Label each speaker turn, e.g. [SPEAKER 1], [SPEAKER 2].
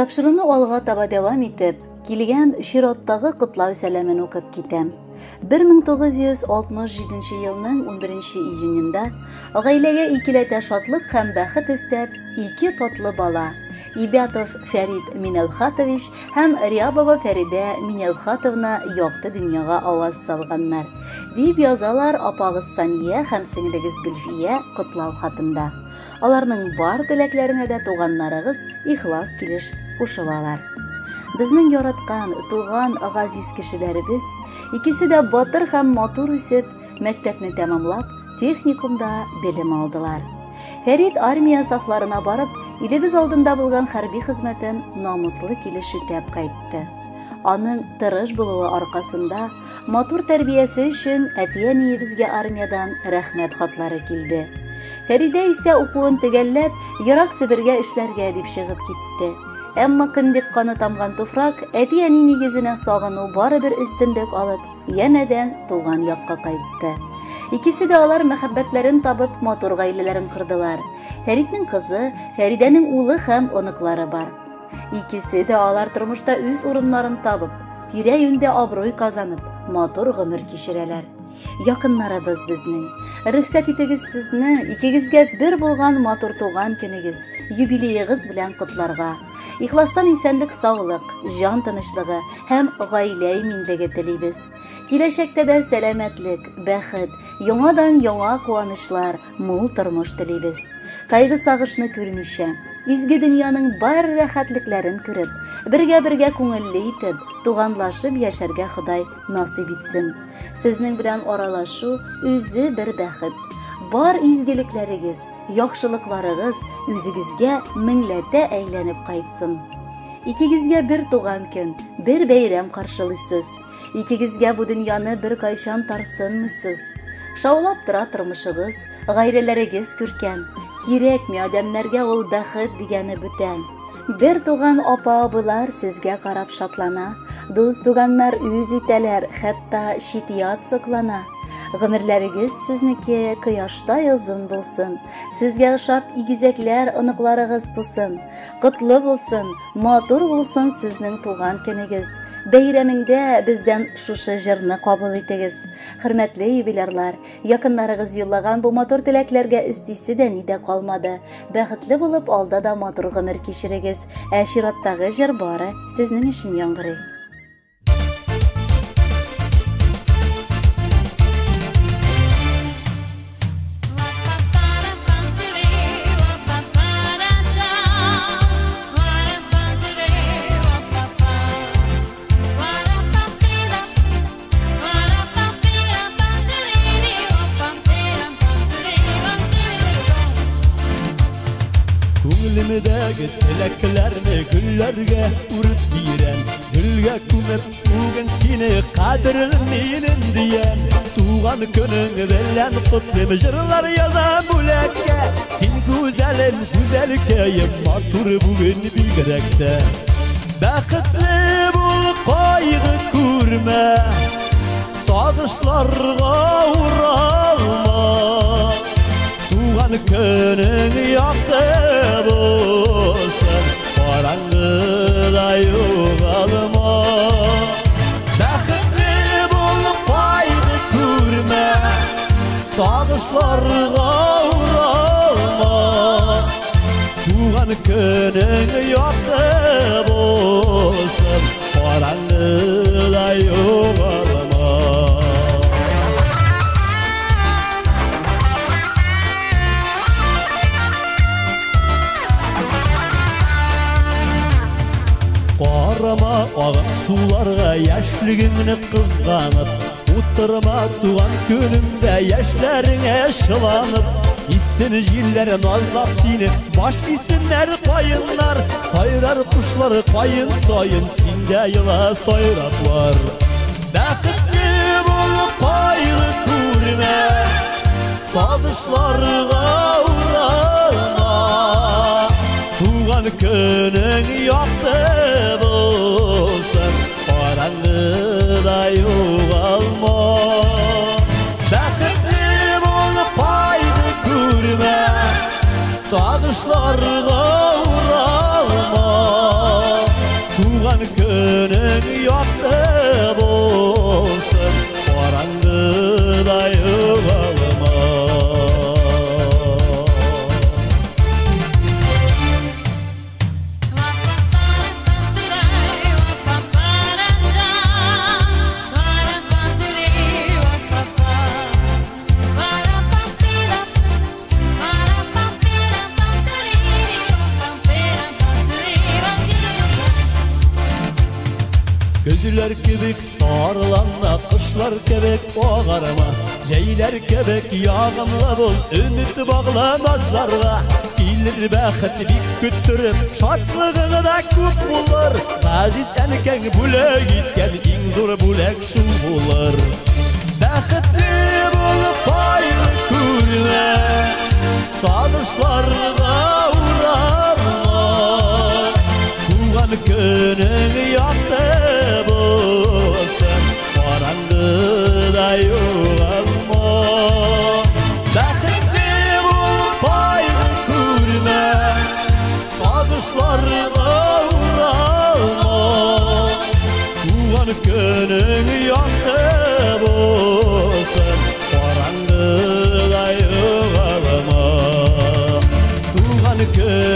[SPEAKER 1] Тапшыруны алга таба дәвам итеп, килгән чираттагы котлау сәламен укып китәм. 1967 елның 11 июнендә гаиләгә икеләтә шатлык һәм бәхет өстәп, ике татлы бала Ибятов Фәрид Минәлхатович һәм Рябова Фәридә Минәлхатовна якты дөньяга аваз салганнар, дип язалар апагыз Сания һәм сеңлегез Гөлфия котлау хатында. Аларның бар теләкләренә дә туганнарыгыз ихлас килеш кушылалар. Безнең яраткан, туган, газиз кешеләребез, икесе дә батыр һәм матур үсеп, мәктәпне тәмамлап, техникумда белем алдылар. Фәрид армия сафларына барып, илебез алдында булган хәрби хезмәтен намуслы килеш үтәп кайтты. Аның тырыш булуы аркасында, матур тәрбиясе өчен әти-әниебезгә армиядән рәхмәт хатлары килде. Фәридә исә укуын төгәлләп, ерак Себергә эшләргә дип чыгып китте. Әмма кендек каны тамган туфрак әти-әни нигезенә сагыну барыбер өстенлек алып, янәдән туган якка кайтты. Икесе дә алар мәхәббәтләрен табып, матур гаиләләрен кордылар. Фәритнең кызы, Фәридәнең улы һәм оныклары бар. Икесе дә алар тормышта үз урыннарын табып, тирә-юньдә абруй казанып, матур гомер кичерәләр. Якыннарыбыз безнең. Рөхсәт итегез сезне икегезгә бер булган матур туган көнегез, юбилеегыз белән котларга. Ихластан исәнлек-саулык, җан тынычлыгы һәм гаилә иминлеге телибез. Киләчәктә дә сәламәтлек, бәхет, яңадан-яңа куанычлар, мул тормыш телибез. Кайгы-сагышны күрмичә, изге дөньяның бар рәхәтлекләрен күреп, бергә-бергә күңелле итеп, туганлашып яшәргә Ходай насыйп итсен. Сезнең белән аралашу үзе бер бәхет. Бар изгелекләрегез, яхшылыкларыгыз үзегезгә меңләтә әйләнеп кайтсын. Икегезгә бер туган көн, бер бәйрәм каршылыйсыз. Икегезгә бу дөньяны беркайчан тарсынмыйсыз. Шаулап тора тормышыгыз, гаиләләрегез күркәм. Кирәкми адәмнәргә ул бәхет дигәне бүтән. Бер туган апа-абыйлар сезгә карап шатлана, дус-туганнар үз итәләр, хәтта чит-ят соклана. Гомерләрегез сезнеке кояштай озын булсын. Сезгә ошап игезәкләр, оныкларыгыз тусын. Котлы булсын, матур булсын сезнең туган көнегез. Бәйрәмеңдә бездән шушы җырны кабул итегез. Хөрмәтле юбилярлар, якыннарыгыз юллаган бу матур теләкләргә өстисе дә ни дә калмады. Бәхетле булып алда да матур гомер кичерегез. Ә чираттагы җыр бары сезнең өчен яңгырый.
[SPEAKER 2] Күңелемдәге теләкләрне гөлләргә үреп бирәм, гөлгә күмеп бүген сине кадерлем минем диям. Туган көнең белән котлыйм, җырлар язам бүләккә. Син гүзәлем, гүзәлкәем, матур бүген бигрәк тә. Бәхетле бул, кайгы күрмә, сагышларга уралма. Туган көнең якты булсын, караңгыда югалма. Бәхетле бул, кайгы күрмә, сагышларга уралма. Туган көнең якты булсын, караңгыда югалма. Карама агып суларга яшьлегеңне кызганып, утырма туган көнеңдә яшьләреңә шыланып. Истен җилләр назлап сине, баш истеннәр каеннар, сайрар кошлар каен саен, синдә ела сайраплар. Бәхетле бул, кайгы күрмә, сагышларга уралма. Туган көнең якты булсын, караңгыда югалма. Бәхетле бул, кайгы күрмә, сагышларга уралма. Туган көнең якты булсын, караңгыда югалма. Көзләр кебек сарыланма, кышлар кебек агарма, җәйләр кебек ягымлы бул, өмет багла назларга. Килер бәхет бик көттереп, шатлыгың да күп булыр. Газиз әнкәң бүләк иткән иң зур бүләк шул булыр. Бәхетле булып кайгы күрмә, сагышларга уралма. Туган көнең якты булсын, караңгыда югалма. Бәхетле булып кайгы күрмә, сагышларга уралма. Туган көнең якты булсын, караңгыда югалма. Туган көн